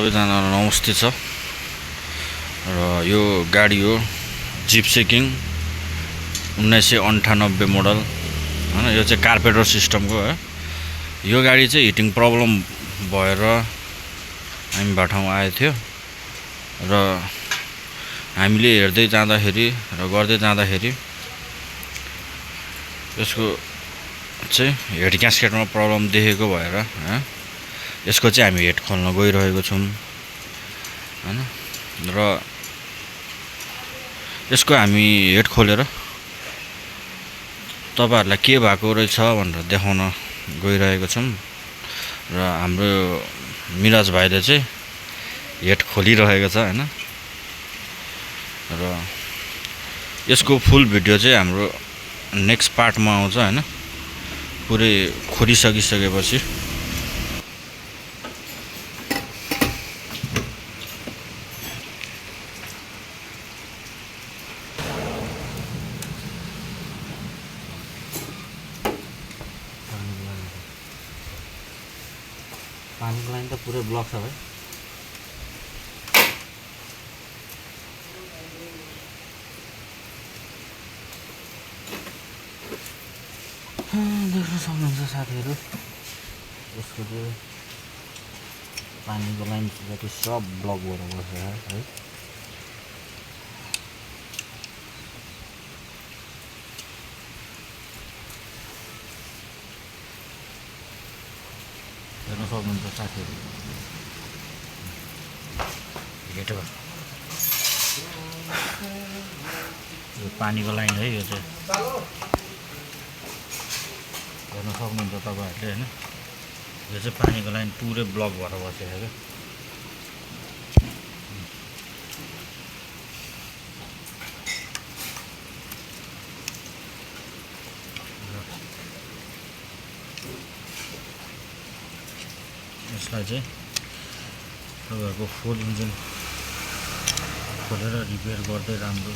सबैजनालाई नमस्ते छ र यो गाडी हो जिप्सी किङ 1998 मोडल हैन। यो चाहिँ कार्पेटर सिस्टमको हो। यो गाडी चाहिँ हिटिङ प्रब्लम भएर हामी बाटामा आएको थियो र हामीले हेर्दै जाँदाखेरि र गर्दै जाँदाखेरि यसको चाहिँ हेड ग्यास्केटमा प्रब्लम देखेको भएर यसको चाहिँ हामी हेड खोल्न गइरहेको छौँ हैन। र यसको हामी हेड खोलेर तपाईहरुलाई के भएको रहेछ भनेर देखाउन गइरहेको छौँ र हाम्रो मिराज भाइले चाहिँ हेड खोलिरहेको छ हैन। र यसको फुल भिडियो चाहिँ हाम्रो नेक्स्ट पार्टमा आउँछ हैन। पुरै खोलिसकिसकेपछि पानीको लाइन त पुरै ब्लक छ भाइ। देख्न सक्नुहुन्छ साथीहरू यसको चाहिँ पानीको लाइन जति सब ब्लक भएर बसेको है। हेर्न सक्नुहुन्छ साथीहरू हेटो यो पानीको लाइन है। यो चाहिँ हेर्न सक्नुहुन्छ तपाईहरुले हैन। यो चाहिँ पानीको लाइन पुरै ब्लक भएर बसेको छ। यसलाई चाहिँ तपाईहरुको फुल इन्जिन खोलेर रिपेयर गर्दै राम्रो